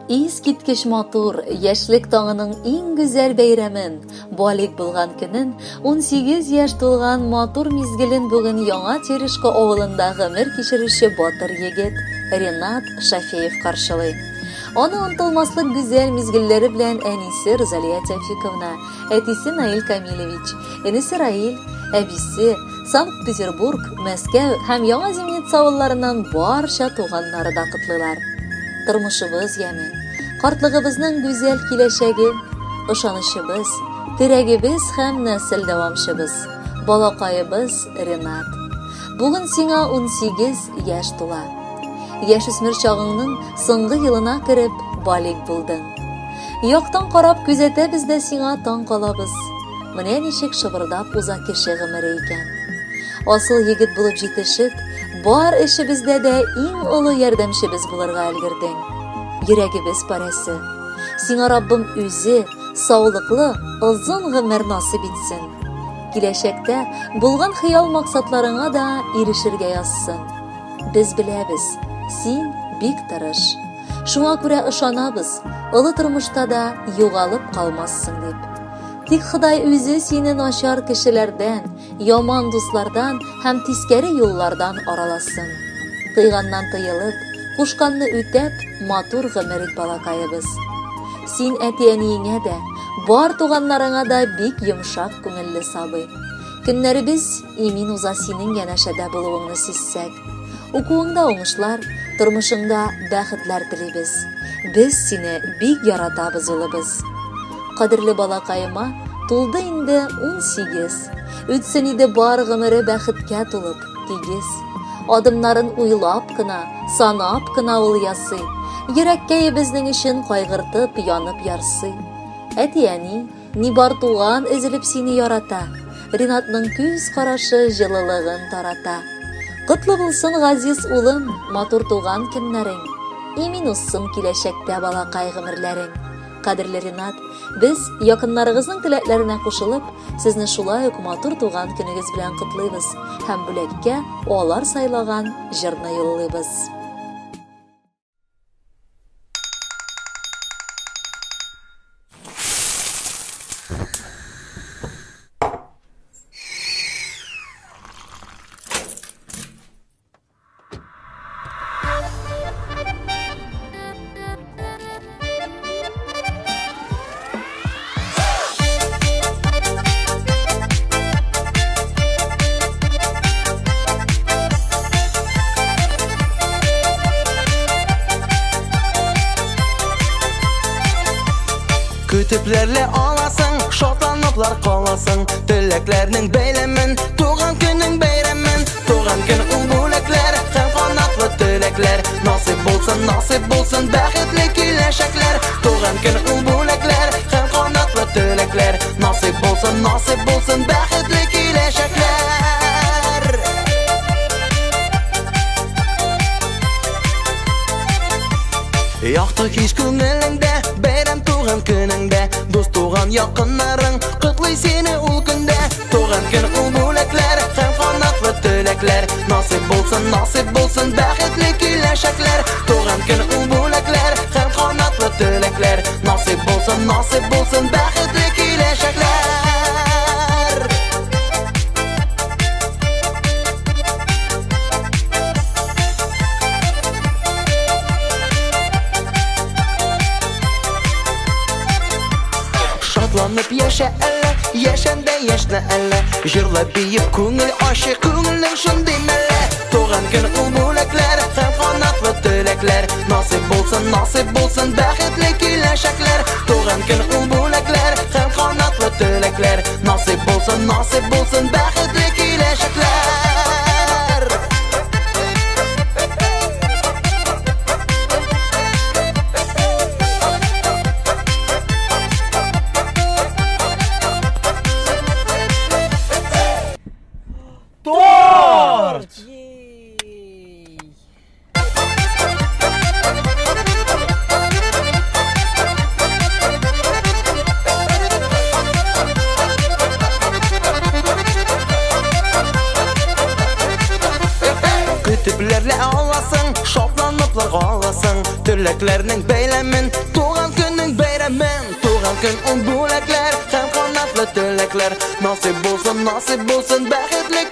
Искиткеч матур, яшьлек таңының иң гүзәл бәйрәмен, балигъ булган көнен, 18 яшь тулган матур мизгелен бүген Яңа Терешка авылында гомер кичерүче батыр егет Ренат Шафеев каршылый. Аны онытылмаслык гүзәл мизгелләре белән әнисе Рузалия Тәүфиковна, әтисе Наил Камилевич, энесе Раил, әбисе, Санкт-Петербург, Мәскәү һәм Яңа Зимница авылларыннан барча туганнары да котлыйлар. Тормышыбыз яме, картлыгыбызның гүзәл киләчәге, ышанычыбыз, терәгебез һәм нәсел дәвамчыбыз, балакаебыз Ренат. Бүген сиңа 18 яшь тула. Яшүсмер чагыңның соңгы елына кереп, балигъ булдың. Яктан карап күзәтәбез дә сиңа таң калабыз. Менә ничек шыбырдап уза кеше гомере икән. Асыл егет булып җитешеп, бар эшебездә дә иң олы ярдәмчебез булырга өлгердең. Йөрәгебез парәсе. Сиңа Раббым үзе саулыклы, озын гомер насыйп итсен. Киләчәктә булган хыял-максатларыңа да ирешергә язсын. Без беләбез, син бик тырыш. Шуңа күрә ышанабыз, олы тормышта да югалып калмассың дип. Тик Ходай үзе сине начар кешеләрдән, яман дуслардан һәм тискәре юллардан араласын. Тыйганнан тыелып, кушканны үтәп, матур гомер ит, балакаебыз. Син әти-әниеңә дә, бар туганнарыңа да бик йомшак күңелле сабый. Көннәребез имин уза синең янәшәдә булуыңны сизсәк. Укуыңда уңышлар, тормышыңда бәхетләр телибез. Без сине бик яратабыз, улыбыз. Кадерле балакаема тулды инде 18. Үтсен иде бар гомере бәхеткә тулып, тигез. Адымнарын уйлап кына, санап кына ул ясый. Йөрәккәе безнең өчен кайгыртып, янып ярсый. Әти-әни, Ни бар туган өзелеп сине ярата. Ринатның күз карашы җылылыгын тарата. Котлы булсын, газиз улым, матур туган көннәрең. Имин узсын киләчәктә балакай гомерләрең. Кадерле Ринат, без якыннарыгызның теләкләренә кушылып, сезне шулай ук матур туган көнегез белән котлыйбыз һәм бүләккә алар сайлаган җырны юллыйбыз. Көтепләрле аласың, шатланыплар каласың. Теләкләрнең бәйләмен, туган көнең бәйрәмен. Туган көн ул бүләкләр һәм канатлы теләкләр. Насыйп булсын, насыйп булсын бәхетле киләчәкләр. Туган көн ул бүләкләр һәм канатлы теләкләр. Насыйп булсын, насыйп булсын бәхетле киләчәкләр. Якты кич күңелеңдә, бәйрәм туган көнеңдә, дус туган якыннарың котлый сине ул көндә. Туган көн ул бүләкләр һәм канатлы теләкләр. Насыйп булсын, насыйп булсын бәхетле киләчәкләр. Туган көн ул бүләкләр һәм канатлы теләкләр. Насыйп булсын, насыйп булсын бәхетле киләчәкләр. Шатланып яшә әллә, яшәндә яшьнә әллә. Җырлап биеп күңел ачык, күңелнең шундый мәллә. Туган көн ул бүләкләр һәм канатлы теләкләр. Насыйп булсын, насыйп булсын бәхетле киләчәкләр. Туган көн ул бүләкләр һәм канатлы теләкләр. Насыйп булсын, насыйп булсын бәхетле киләчәкләр. Торт! Котларга аласың теләкләрнең бәйләмен, туган көннең бәйрәмен. Туган көн ул бүләкләр һәм канатлы теләкләр. Насыйп булсын, насыйп булсын бәхетле